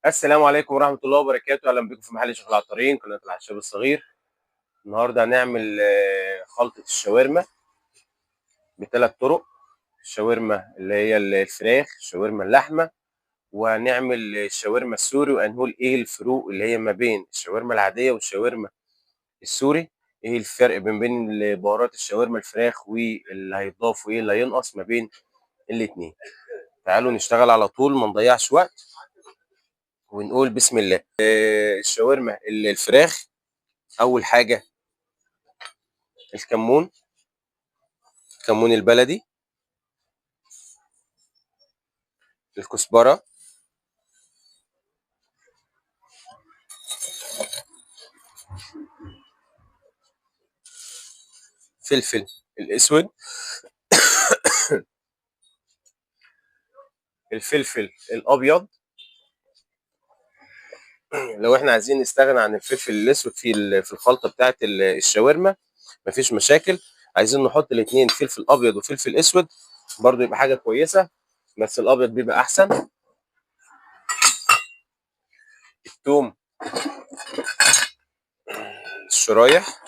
السلام عليكم ورحمة الله وبركاته. أهلا بكم في محل شيخ العطارين، قناة العشاب الصغير. النهاردة هنعمل خلطة الشاورما بثلاث طرق: الشاورما اللي هي الفراخ، الشاورما اللحمة، وهنعمل الشاورما السوري، وهنقول ايه الفروق اللي هي ما بين الشاورما العادية والشاورما السوري، ايه الفرق بين بهارات الشاورما الفراخ واللي هيتضاف وايه اللي هينقص ما بين الاتنين. تعالوا نشتغل على طول، ما نضيعش وقت، ونقول بسم الله. الشاورما الفراخ، اول حاجة الكمون، الكمون البلدي، الكزبره، فلفل الاسود، الفلفل الابيض. لو احنا عايزين نستغنى عن الفلفل الاسود في الخلطة بتاعه الشاورما مفيش مشاكل، عايزين نحط الاثنين فلفل ابيض وفلفل اسود برضو يبقى حاجة كويسة، بس الابيض بيبقى احسن. الثوم الشرايح،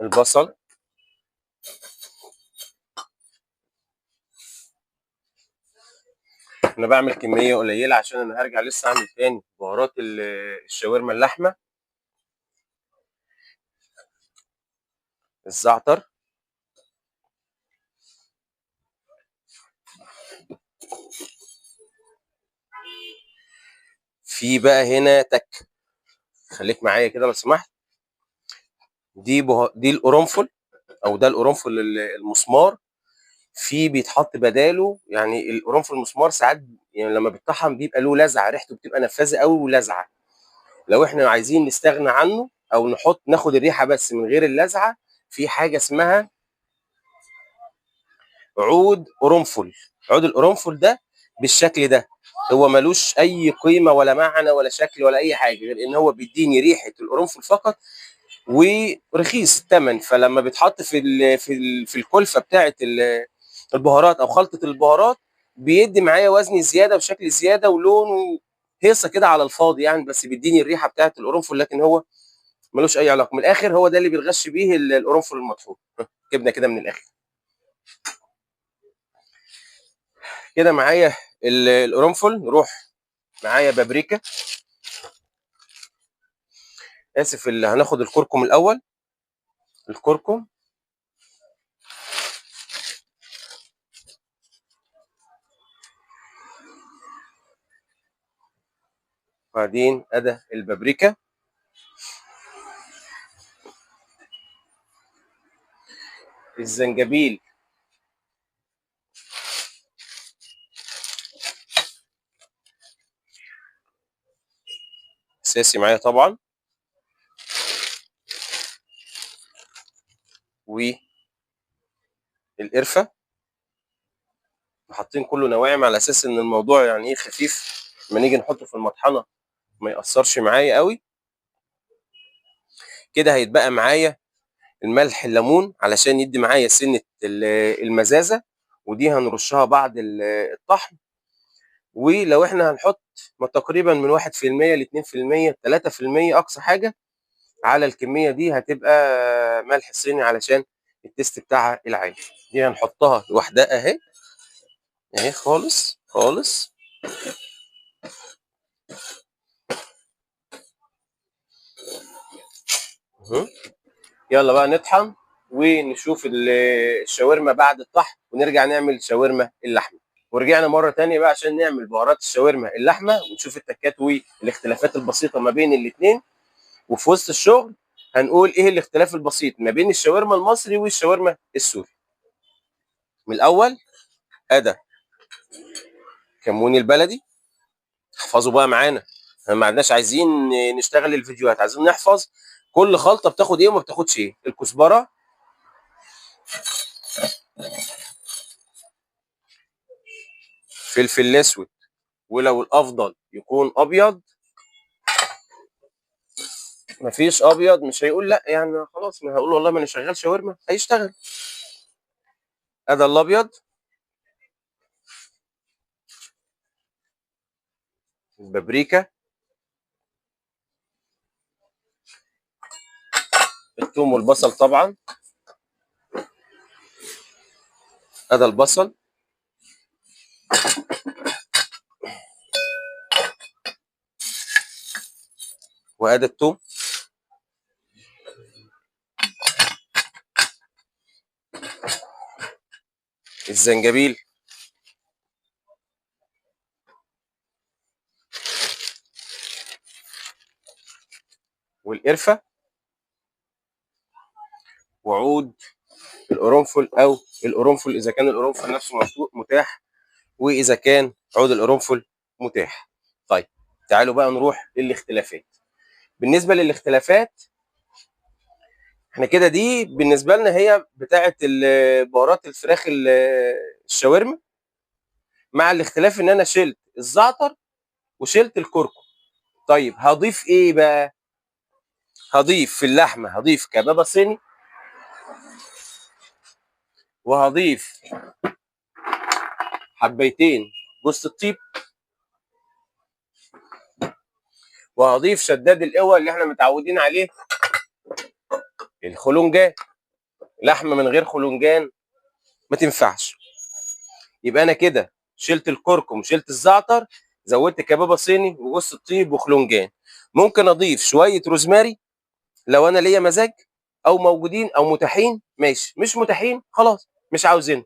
البصل، انا بعمل كمية قليله عشان انا هرجع لسه اعمل تاني بهارات الشاورما اللحمة، الزعتر، في بقى هنا تك، خليك معايا كده لو سمحت. دي القرنفل، او ده القرنفل المسمار، في بيتحط بداله، يعني القرنفل المسمار ساعات يعني لما بيتطحن بيبقى له لزعه، ريحته بتبقى نفاذه قوي ولزعه. لو احنا عايزين نستغنى عنه او نحط ناخد الريحة بس من غير اللزعه، في حاجة اسمها عود قرنفل. عود القرنفل ده بالشكل ده، هو ملوش اي قيمة ولا معنى ولا شكل ولا اي حاجة، غير ان هو بيديني ريحه القرنفل فقط، ورخيص الثمن. فلما بيتحط في الكلفة بتاعه البهارات او خلطه البهارات، بيدي معايا وزن زيادة وشكل زيادة ولون هيصه كده على الفاضي يعني، بس بيديني الريحة بتاعه القرنفل، لكن هو ملوش اي علاقة. من الاخر هو ده اللي بيتغش بيه القرنفل المطحون. جبنا كده من الاخر كده معايا القرنفل. نروح معايا بابريكا، اسف، اللي هناخد الكركم الاول. الكركم، بعدين ادى البابريكا، الزنجبيل، اساسي معايا طبعا، والقرفه. حاطين كله نواعم على اساس ان الموضوع يعني ايه خفيف، لما نيجي نحطه في المطحنه ما يأثرش معايا قوي. كده هيتبقى معايا الملح الليمون علشان يدي معايا سنة المزازه، ودي هنرشها بعد الطحن. ولو احنا هنحط تقريبا من 1% ل 2% 3% اقصى حاجة على الكمية دي، هتبقى ملح صيني علشان التست بتاعها العالي. دي هنحطها لوحدها اهي، اهي خالص خالص. يلا بقى نطحن ونشوف الشاورما بعد الطحن، ونرجع نعمل شاورما اللحمة. ورجعنا مرة تانية بقى عشان نعمل بهارات الشاورما اللحمة، ونشوف التكات والاختلافات البسيطة ما بين الاتنين. وفي وسط الشغل هنقول ايه الاختلاف البسيط ما بين الشاورما المصري والشاورما السوري. من الاول ادى كمون البلدي، احفظوا بقى معانا، احنا ما عندناش عايزين نشتغل الفيديوهات، عايزين نحفظ كل خلطه بتاخد ايه وما بتاخدش ايه. الكزبره، فلفل اسود، ولو الافضل يكون ابيض، مفيش ابيض مش هيقول لا، يعني خلاص ما هقول والله ما انا شغال شاورما، هيشتغل. ادي الابيض، البابريكا، الثوم والبصل طبعا. ادي البصل، وادي الثوم، الزنجبيل، والقرفة، وعود القرنفل او القرنفل اذا كان القرنفل نفسه متاح، واذا كان عود القرنفل متاح. طيب تعالوا بقى نروح للاختلافات. بالنسبة للاختلافات احنا كده دي بالنسبة لنا هي بتاعه بهارات الفراخ الشاورما، مع الاختلاف ان انا شلت الزعتر وشلت الكركم. طيب هضيف ايه بقى؟ هضيف في اللحمة، هضيف كبابه صيني، وهضيف حبيتين جوز الطيب، وهضيف شداد القوى اللي احنا متعودين عليه، الخلونجان. لحمه من غير خلونجان ما تنفعش. يبقى انا كده شلت الكركم، شلت الزعتر، زودت كبابه صيني وجوز الطيب وخلونجان. ممكن اضيف شوية روزماري لو انا ليا مزاج، او موجودين او متاحين ماشي، مش متاحين خلاص مش عاوزين.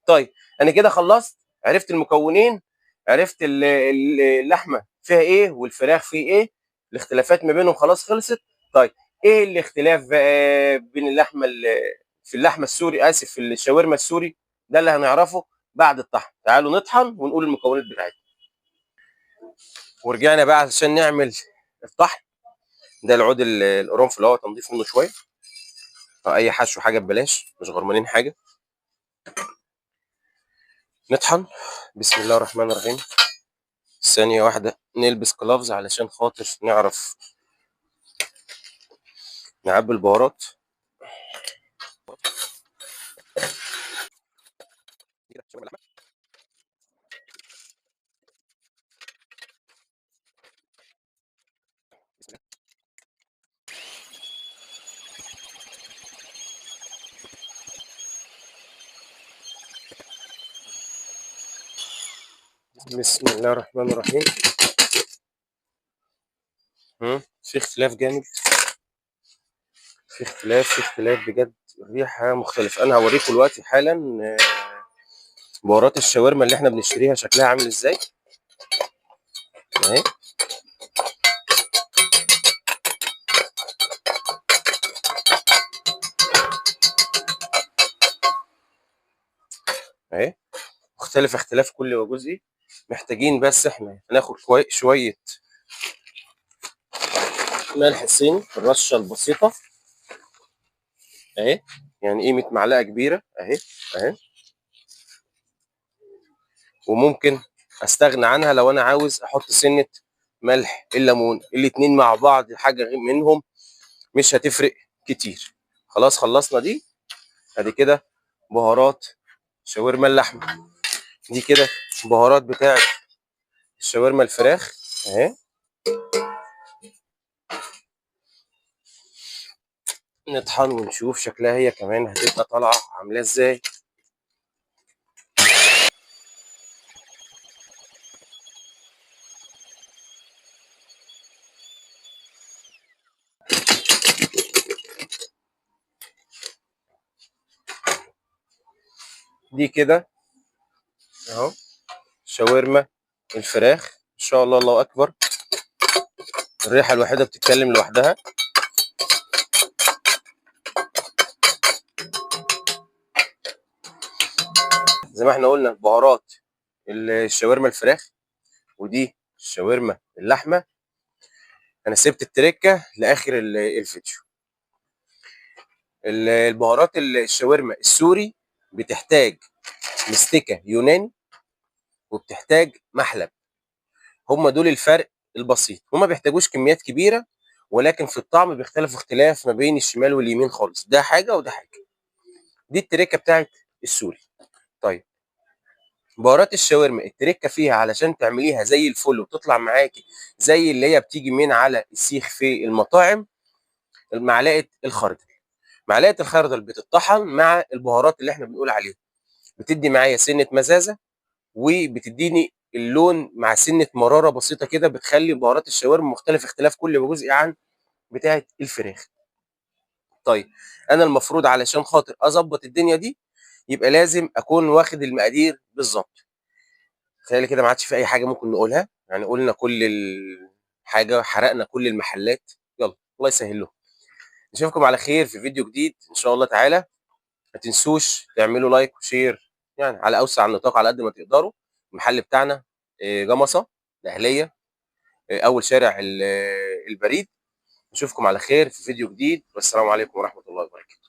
طيب انا كده خلصت، عرفت المكونين، عرفت اللحمة فيها ايه والفراخ فيه ايه، الاختلافات ما بينهم خلاص خلصت. طيب ايه الاختلاف بقى بين اللحمة في اللحمة السوري، اسف في الشاورما السوري؟ ده اللي هنعرفه بعد الطحن. تعالوا نطحن ونقول المكونات بتاعتنا. ورجعنا بقى عشان نعمل الطحن. ده العود القرنفل اهو، تنضيف منه شوية، اي حشو حاجة ببلاش، مش غرمانين حاجة. نطحن. بسم الله الرحمن الرحيم. ثانية واحدة نلبس كلافز علشان خاطر نعرف نعبي البهارات. بسم الله الرحمن الرحيم. في اختلاف جامد، في اختلاف، في اختلاف بجد، الريحة مختلفة. انا هوريكم دلوقتي حالا بهارات الشاورما اللي احنا بنشتريها شكلها عامل ازاي اهي. اهي مختلف اختلاف كلي وجزئي. محتاجين بس احنا هناخد شوية ملح صيني، الرشه البسيطة اهي، يعني قيمة معلقه كبيرة اهي اهي. وممكن استغنى عنها لو انا عاوز احط سنة ملح الليمون، الاتنين مع بعض حاجة منهم مش هتفرق كتير. خلاص خلصنا دي. ادي كده بهارات شاورما اللحمة، دي كده بهارات بتاعه الشاورما الفراخ اهي. نطحن ونشوف شكلها هي كمان هتبقى طالعه عامله ازاي. دي كده اهو شاورما الفراخ ان شاء الله. الله اكبر، الريحة الوحيدة بتتكلم لوحدها. زي ما احنا قلنا بهارات الشاورما الفراخ، ودي الشاورما اللحمة. انا سبت التركة لاخر الفيديو. البهارات الشاورما السوري بتحتاج مستكه يوناني وبتحتاج محلب، هما دول الفرق البسيط. هما بيحتاجوش كميات كبيرة، ولكن في الطعم بيختلف اختلاف ما بين الشمال واليمين خالص، ده حاجة وده حاجة. دي التركة بتاعت السوري. طيب بهارات الشاورما التركة فيها علشان تعمليها زي الفل وتطلع معاكي زي اللي هي بتيجي من على السيخ في المطاعم، معلقه الخردل. معلقه الخردل بتطحن مع البهارات اللي احنا بنقول عليها، بتدي معايا سنة مزازه وبتديني اللون مع سنة مرارة بسيطة كده، بتخلي بهارات الشاورما مختلف اختلاف كل جزء عن بتاعه الفراخ. طيب انا المفروض علشان خاطر اظبط الدنيا دي يبقى لازم اكون واخد المقادير بالظبط. تخيل كده ما عادش في اي حاجة ممكن نقولها، يعني قلنا كل الحاجة، حرقنا كل المحلات. يلا الله يسهل لهم. نشوفكم على خير في فيديو جديد ان شاء الله تعالى. ما تنسوش تعملوا like و share يعني على اوسع النطاق على قد ما تقدروا. المحل بتاعنا جمصه الاهلية، اول شارع البريد. نشوفكم على خير في فيديو جديد، والسلام عليكم ورحمة الله وبركاته.